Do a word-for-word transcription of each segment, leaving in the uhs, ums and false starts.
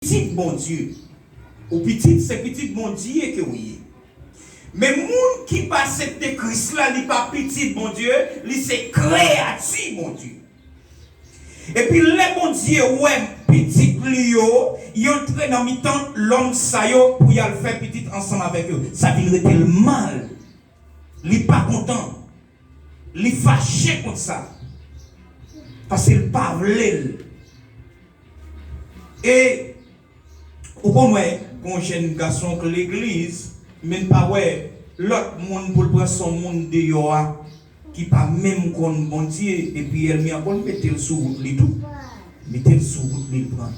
pitit Bondye. Ou pitit, se pitit Bondye ke ou ye. Men moun ki pa aksepte Kris la, li pa pitit Bondye, li se kreyati Bondye. Epi lè Bondye wè pitit li yo, y antre nan mitan lòm sa yo pou y al fè pitit ansanm avèk yo. Sa vin rete l mal. Li pa kontan. Li fache kont sa. Paske l pa vle l. E ou konn wè, gon jèn gason k legliz, men l pa wè lòt moun pou l pran se yon moun deyò a ki pa menm konn Bondye, epi ènmi an konn mete l sou wout li tou. Mete l sou wout li, l pran.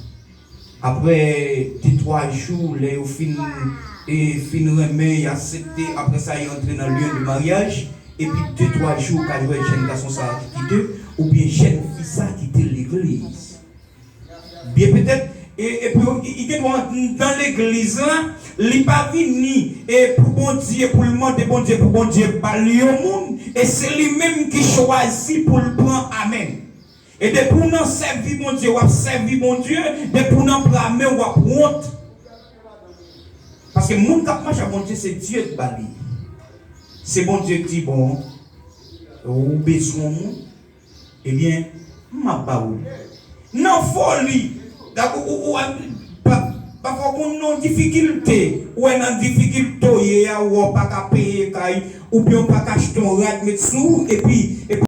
Apre de twa jou, lè yo fin, e, fin renmen, y aksepte, apre sa, y antre nan lyen de maryaj, epi de twa jou, ou ka wè jèn gason sa a ki kite, oubyen jèn fi sa a kite legliz. Byen petèt, e, epi li, li gen dwa nan legliz la, li pa vini, e, pou Bondye, pou l mande Bondye, pou Bondye ba l yon moun, e se li menm ki chwazi pou l pran amèn. E depi w nan sèvi Bondye, w ap sèvi Bondye, depi w nan pran amèn, w ap wont. Paske moun k ap mache ak Bondye, se Dye k ba li. Se Bondye k di, bon, ou bezwen yon moun, ebyen, m ap ba ou l. Nan foli, ou, ou, ou, pa, pafwa w konn nan difikilte, ou wè nan difikilte w ye a, ou wè w pa ka peye kay, oubyen w pa ka achte yon rad met sou ou, epi, epi